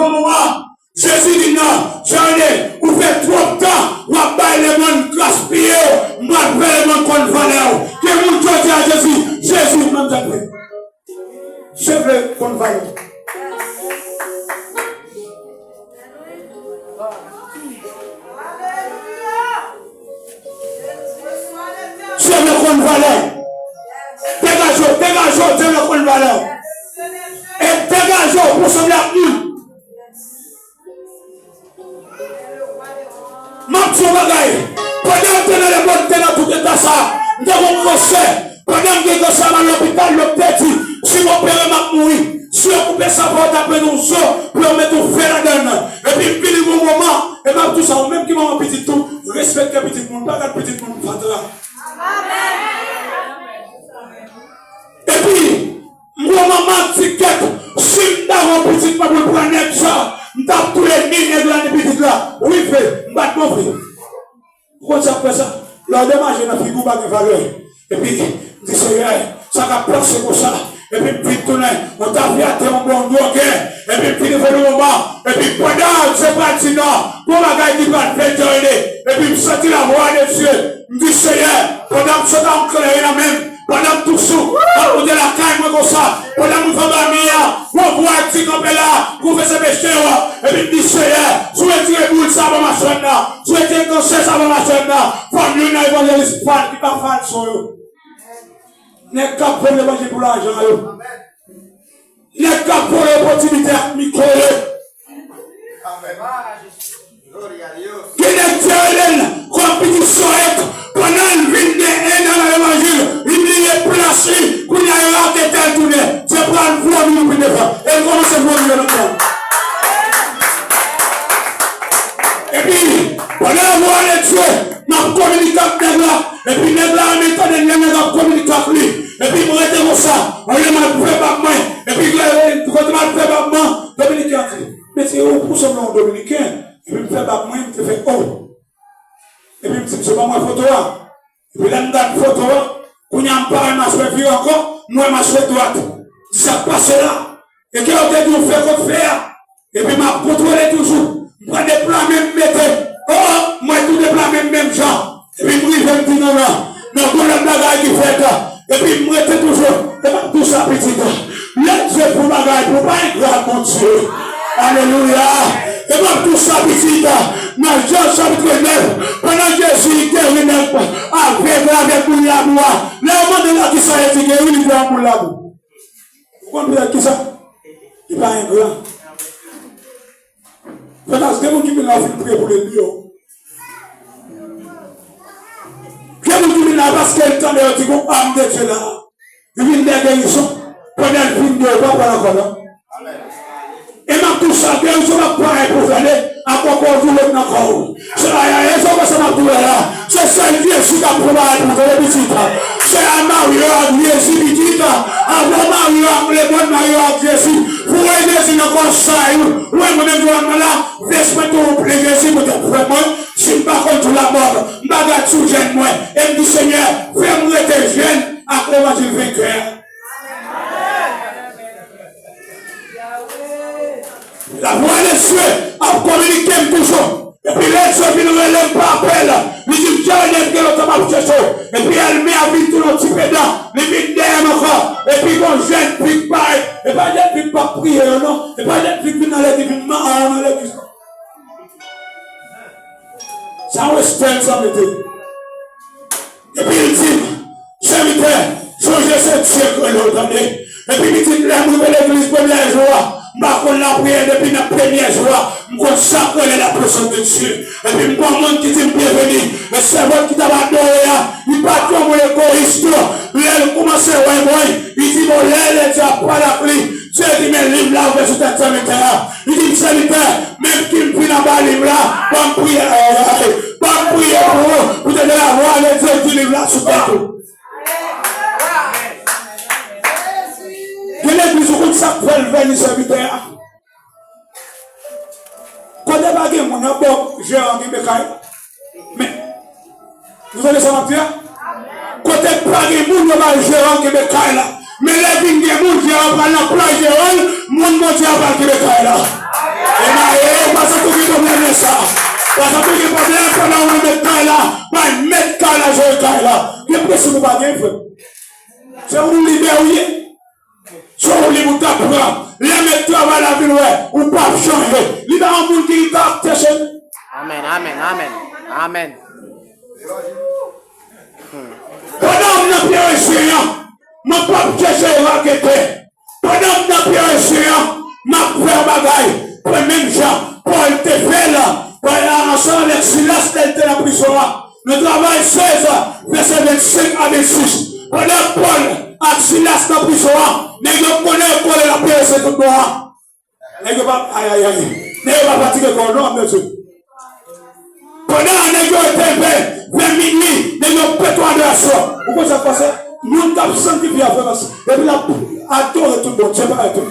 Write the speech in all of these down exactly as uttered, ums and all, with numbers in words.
Bon moman, Jezi di non, Jane, ou fè twòp tan w ap bay lemonn gaspiye w, m pral fè lemonn konn valè w. Gen moun jodi a Jezi, Jezi, mwen m t ap fè. Jezi vle konn valè w. Dye vle konn valè w. Degaje w, degaje w, Dye vle konn valè w. E degaje w pou w sanble ak moun. M ap di w yon bagay. Pandan m te nan lemonn, m te nan tout eta sa, m te gon kansè. Pandan m gen kansè, m al lopital, lòt te di, si m opere, m ap mouri. Si yo koupe sa, fò yo ta pran yon zo pou yo mete yon fè ladan l. Epi m vini gon moman, e m ap di w sa, ou menm ki manman pitit tou, respekte pitit moun, pa gad pitit moun fatra. Epi, m gon manman ki di kèt, si m ta gon pitit mwen pou l pran nèg sa, m t ap touye ni nèg la ni pitit la. Wi, vre, m pa t bon vre. Ou konn sa k fè sa? Lè w degaje nan figi w pa gen valè. Epi, m di, Seyè, sa k ap pase konsa? Epi m vin tounen, yon tafyatè, yon bon dwògè. Epi m vin rive nan moman, epi pandan se pral di non, gon bagay ki pral fèt, Dye ede. Epi m santi lavwa de Dye. M di, Seyè, pandan m sot a yon kleren nan men m, pandan m tousou, m ap moute lakay mwen konsa, pandan m rive anba mi an, yon vwa di kanpe la, konfese peche w, epi m di, Seyè, si w retire boul sa bò machann nan, si w retire kansè sa bò machann nan, fò m youn nan evanjelis fal ki pa fal sou yo. Nèg k ap vann levanjil pou lajan yo. Nèg k ap vòlè opòtinite ak mikwo yo. Gen nèg Dye rele l kòm pitit sòyèt, pandan l vin gen ennan nan levanjil, li bliye plas li, kounye a yo rakete l tounen. Se pral vòmi nou pi devan. E l kòmanse vòmi yo nan kò l. Epi, pandan yo vòlè Dye, m ap kominike ak nèg la. Epi nèg la renmen tande lè nèg ap kominike ak li. Epi m rete konsa, olye m al fè bab mwen. Epi lè, kote m al fè bab mwen, Dominiken an di, "Mesye, ou, ou sanble yon Dominiken." Epi m fè bab mwen, m te fè, "Oh." Epi m di, "Mesye, ban mwen foto a." Epi lè m gad foto a, kounye a m pa wè machwè vire ankò, m wè machwè dwat. Di, "Sa k pase la?" E ke yo te di w fè kot fè a. Epi m ap kontwole toujou. M pran de pla men m mete. Oh, mwen tou de pla men m menm jan. Epi m rive m di non, non. Non, gon lòt bagay ki fèt. Epi m rete toujou. E m ap di w sa pitit. Lè Dye fè yon bagay pou w pa engra ak Bondye. Alelouya. E m ap di w sa pitit. Nan Jan chapit nèf, pandan Jezi geri nèg avèg la avèk boul labou a, lè yo mande l a kisa l di geri, li di a boul labou. Ou konn pou kisa? Li pa engra. Fè pas gen moun ki vin la fin priye pou li, li yo. Gen moun ki vin la paske l tande yo di gon am de Dye la. Li vin dèyè gerizon. Pandan l vin dèyè, yo pa pran l ankò non. E m ap di w sa, gerizon p ap parèy pou w tande. Ankò kò w tou lòt nan kò w. Se pa yon rezon konsa m ap di w la. Se sèl Jezi k ap pran bagay pou tande pitit. Se al marye ak Jezi pitit. Apre w marye ak lemond, marye ak Jezi. Pou w wè Jezi nan kò sa yo. Ou wè mwen menm jodi a la. Vès mwen tou plen Jezi poutèt frè mwen. Si m pa konn tou labòb, m pa gad sou jèn mwen. E m di Senyè, fè m rete jèn ak levanjil venkè a. Lavwa de Dye ap kominike m toujou. Epi lè Dye vin rele m pa apèl, li di m, "Dye rele m gen lontan m ap chèche w." Epi ènmi a vin tounen yon ti pedan, li vin dèyè m ankò. Epi gon jèn fi k parèt, e pa jèn fi k p ap priye yo non, e pa jèn fi k vin nan legliz, vin maron nan legliz. Sa yon estèl sa mete. Epi l di m, "Sèvitè, sonje se Dye k rele w, tande." Epi pitit, lè m rive legliz premyè jou a, m pa konn lapriyè depi nan premyè jou a, m konn sa k rele la présence de Dieu. Epi m gon moun ki di m, "Byenveni, e sèvant ki t ap adore a, li pa t yon moun egoyis non." Lè l kòmanse wè mwen, li di, "Bon, lè Bondye ap pale ak li, Dye di, 'Men liv la ouvè sou tèt sèvitè a.'" Li di m, "Sèvitè, menm ki m fin anba liv la, ban m priye, ban m priye pou ou, pou te de lavwa de Dye di liv la sou tèt ou." Gen legliz ou konn sa k fè l vèni sèvitè a? Kote pa gen moun nan, bon, jeran kenbe kay la. Men, nou tande sa m ap di a? Kote pa gen moun, yo bay jeran kenbe kay la. Men lè vin gen moun, jeran pral nan plas jeran, moun Bondye a pral kenbe kay la. Sa te gen pwoblèm pandan ou met kay la, bay met kay la, jere kay la. Gen presyon ou pa gen, frè. Se ou libè ou ye. Se ou libè ou ta pran. Lè met travay la vin wè, ou p ap chanje. Li pa yon moun ki gen karaktè, cheri. Amèn, amèn, amèn, amèn. Pandan m nan pye reje an, mwen p ap chèche rakete. Pandan m nan pye reje an, m ap fè yon bagay. Pwen menm jan Pòl te fè l, ansanm avèk Silas lè l te nan prizon an. Nan Travay sèz, vèsè vennsenk a vennsis. Pandan Pòl ak Silas nan prizon an, nèg yo konnen yo kole nan pye reje tout bon an. Nèg yo pa, ay, ay, ay. Nèg yo pa fatige kò yo non, mesye. Pandan nèg yo rete vè, vè minui, nèg yo pete adorasyon. Ou konn sa k pase? Moun k ap sanktifye a fè mas, epi l ap adore tout Bondye, pa tou.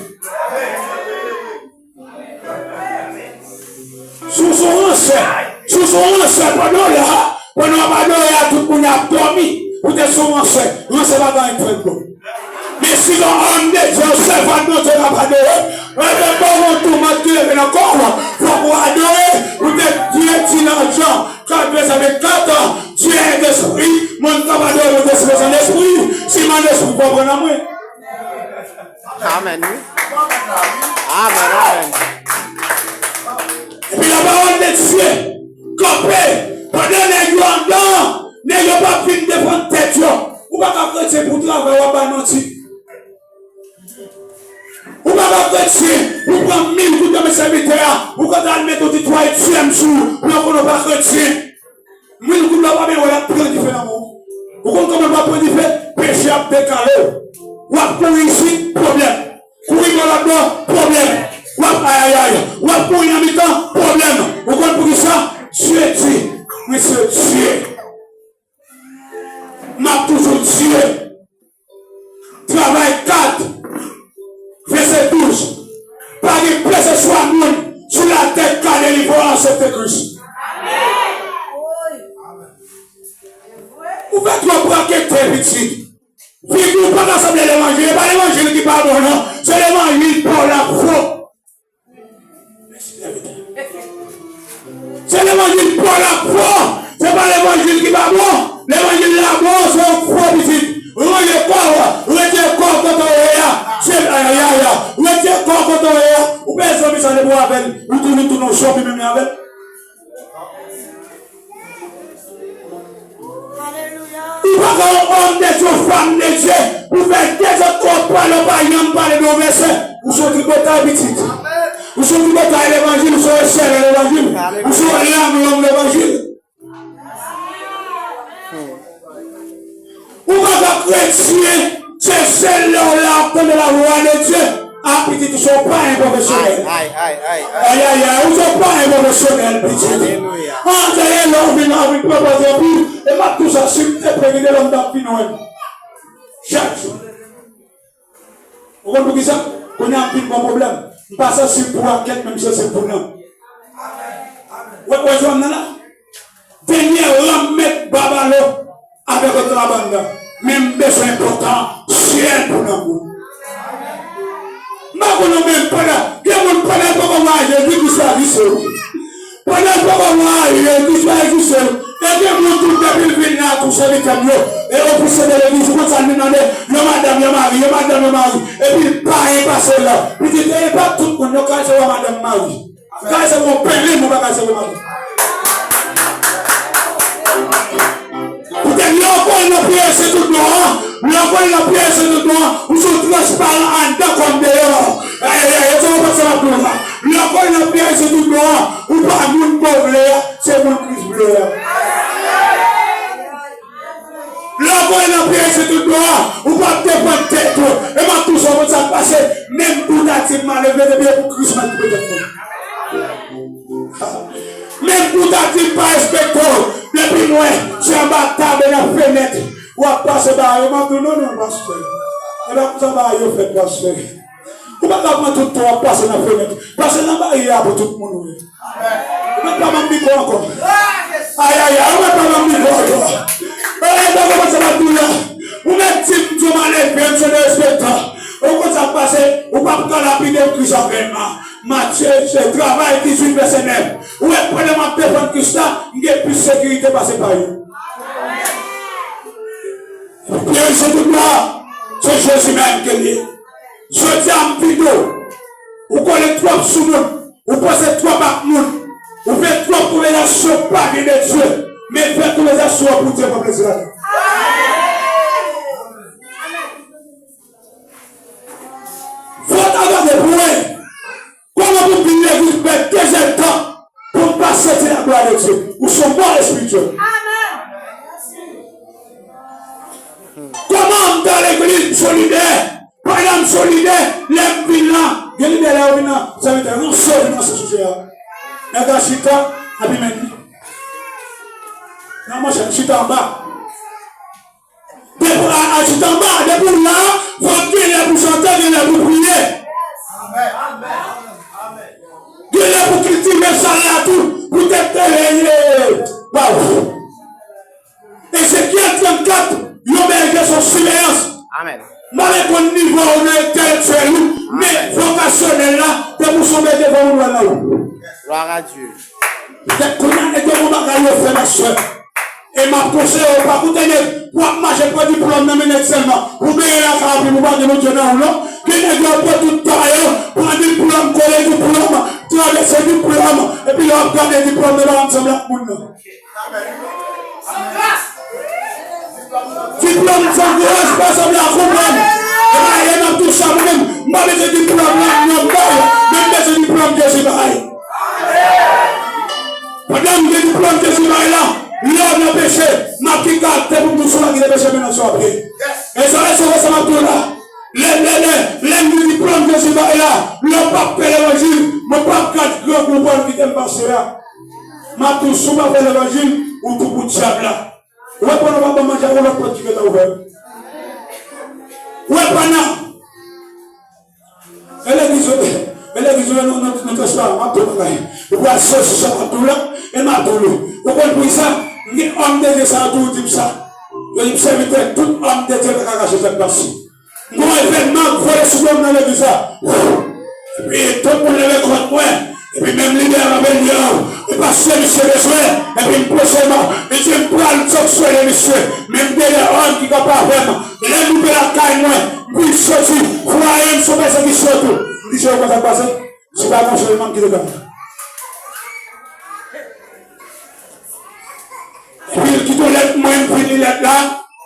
Si w se yon ransè, si w se yon ransè, pandan w la, pandan w ap adore a, tout moun ap dòmi. Poutèt se yon ransè, ransè pa gen anyen k fè l bon. Men si yon òm de Dye, yon sèvant Bondye k ap adore, lè Bondye yon toumant ki leve nan kò w, fòk ou adore, poutèt Dye di nan Jan kat vèsè vennkat, Dye est esprit, moun k ap adore Bondye se bezwen lespri, si m an lespri, w ap pran nan mwen. Amèn, wi. Amèn, amèn. Epi lapawòl de Dye kanpe pandan nèg yo anndan, nèg yo p ap vin defann tèt yo. Ou pa ka kretyen pou travay, w ap bay manti. Ou pa ka kretyen pou pran mil goud nan men sèvitè a, ou konn al mete yon ti twazyèm sou, pou yo konnen w pa kretyen. Mil goud la pa menm wè l ap pran dife nan men w. Ou konn kòman l ap pran dife? Peche ap dekale w. W ap kouri isit, pwoblèm. Kouri bò lòt bò, pwoblèm. W ap ayayay. W ap kouri nan mitan, pwoblèm. Ou konn poukisa? Dye di, mwen se Dye. M ap toujou Dye. Travay kat, vèsè douz. Pa gen kèlkeswa moun sou latè k ka delivre w, aksepte Kris. Ou fè twòp rakete, pitit. Figi w pa ka sanble levanjil. E pa levanjil ki pa bon, non. Se levanjil pa w la k fo. Se levanjil pa w la k fo. Se pa levanjil ki pa bon. Levanjil la bon, se yon fo pitit. Ranje kò w, retire kò w kote w ye a. Se, ayayay, retire kò w kote w ye a. Ou pa zanmi sa depi w avè l, ou toujou tounen yon zonbi menm jan avè l. Ou pa ka yon òm de Dye, yon fanm de Dye, pou fè dezòd twòp pale, w pa janm pale de yon vèsè. Ou se yon tripotay pitit. Ou se yon tripotay levanjil, ou se yon esèl levanjil. Ou se yon lam long levanjil. Ou pa ka kretyen, se sèl lè w la w ap tande lavwa de Dye. A, pitit, ou se yon payen pwofesyonèl. Ay, ay, ay, ay, ay. Ayayay, ou se yon payen pwofesyonèl, pitit. Alelouya. An, dèyè lè w vin la, w vin pran pòz anpil. E m ap di w sa, si m te predi de lòm t ap vin wè m. Chak jou. Ou konn poukisa? Kounye a m vin gon pwoblèm. M pa sansib pou rakèt, men m sansib pou nanm. Ou wè, ou wè jwèt m nan la? Dènye ran m met babalo avèk otrabanda. Men m bezwen enpòtan syèl pou nanm mwen. M pa konn non, men pandan, gen moun pandan l poko mwaye, Jezi Kris pa egziste. Pandan l poko mwaye, Kris pa egziste. E gen moun tou depi l vin la tou sèvitè m yo. E yo pouse de legliz, ou konn sa l vin mande? Yon madanm, yon mari, yon madanm, yon mari. Epi l pa enpase la. Pitit, e pa tout moun yo ka resevwa madanm, mari. Ka resevwa yon pèlen, men pa ka resevwa mari. Poutèt lè w kole nan pye se tout bon an, lè w kole nan pye se tout bon an, ou se yon transparan anndan kòm deyò. Ayayay, e sa w pa sa w ap di la. Lè w kole nan pye se tout bon an, ou pa moun ke w vle a, se moun Kris vle a. Lè w kole nan pye se tout bon an, ou p ap defann tèt ou. E m ap di w sa, w konn sa k pase, menm pou w ta di m malelve, depi e pou Kris m ap koupe tèt mwen. Menm pou w ta di m pa respekte w, depi m wè se anba tab e nan fenèt w ap pase bagay yo, m ap di w non, non, pastè. E pa konsa bagay yo fèt, pastè. Ou pa ka pran tout tan w ap pase nan fenèt. Pase nan baryè a pou tout moun wè. Ou mèt pa ban m mikwo ankò. Ayayay, ou mèt pa ban m mikwo ankò. E, e, e, sa m ap di w la. Ou mèt di m di w malelve, m se derespektan. Ou konn sa k pase, ou p ap ka lapide Kris avè m. Matye Efesyen, travay dizuit vèsè nèf. Ou wè, pandan m ap defann Kris la, m gen plis sekirite pase pa yo. Pyè se tout la, se Jezi menm ke l ye. Jodi a, m vide w. Ou kole twòp sou moun. Ou panse twòp ak moun. Ou fè twòp konvèsasyon pa gen de Dye. Men fè konvèsasyon an pou Dye pran plezi ladan. Fò w ta gade pou wè kòman pou m vin legliz pèd dezèdtan pou m pa santi laglwa de Dye. Ou se yon mò espirityèl. Kòman m ta legliz, m se lidè? Pandan m se lidè, lè m vin la, gen lidè la yo vin la, sèvitè, non, se vin nan se sijè a. Nèg la chita, epi men li. Non, monchè, m chita anba. Depi a, a chita anba, depi w la, fò w gen lè pou chante, gen lè pou priye. Gen lè pou kiltive sal la tou, poutèt te reye. Waw. Ezekyèl trannkat, yon bèje sou siveyans. Amèn. M pa vle konn nivo w nan entelektyèl ou, men vokasyonèl la, depi w se yon bèje, fò moun wè nan ou. Gloire à Dieu. Petèt kounye a, e gen yon bagay yo fè, pastè. E m ap konseye w, pa koute nèg pou ap mache pran diplòm nan men nèg sèlman. Pou benyen lakay ou, pou pa gen Bondye nan ou, non. Gen nèg yo pran tout tan yo, pran diplòm, kole diplòm, travèse diplòm, epi lè w ap gade diplòm nan pa ansanm ak moun nan. Diplòm san gras pa sanble ak ou menm. E pa ye nan tout sa mwen menm. M pa bezwen diplòm la, non, bay. Men m bezwen diplòm Jezi bay. Pandan m gen diplòm Jezi bay la, lè w nan peche, m ap gen karaktè pou m di w si w pa kite peche, men nan sou ap ye. E sa, e sa, e sa m ap di w la. Lè, lè, lè, lè m gen diplòm Jezi bay la, lè w p ap fè levanjil, mwen p ap gad grangou w pral kite m pase a. M ap di w, si w pa fè levanjil, ou tou pou dyab la. Ou wè pandan w ap ban manje a, yon lòt pòt ki gentan ouvè. Ou wè pandan. E legliz yo, e legliz yo, nou, nou, nou transparan, m ap di w bagay. Ou pral sezi sa m ap di w la, e m ap di w li. Ou konn poukisa? M gen òm de Dye sa yo toujou di m sa. Yo di m, sèvitè, tout òm de Dye pa ka kache tèt pase. M gon evènman k vole sou do m nan legliz la. Epi tout moun leve kont mwen. Epi menm lidè a kanpe li an. E pastè misye bezwen. Epi m poze m, li di m pral sanksyone misye. Men m gen de òm ki kanpe avè m. Lè m rive lakay mwen, m vin soti, fwaye m sou pèsekisyon tou. M di, Jewova, sa k pase? Se pa gon sèl moun ki te kanpe. Epi l kite yon lèt pou mwen, m fin li lèt la.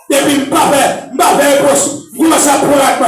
Epi m pa fè, m pa fè repons. M kòmanse ap pran rad m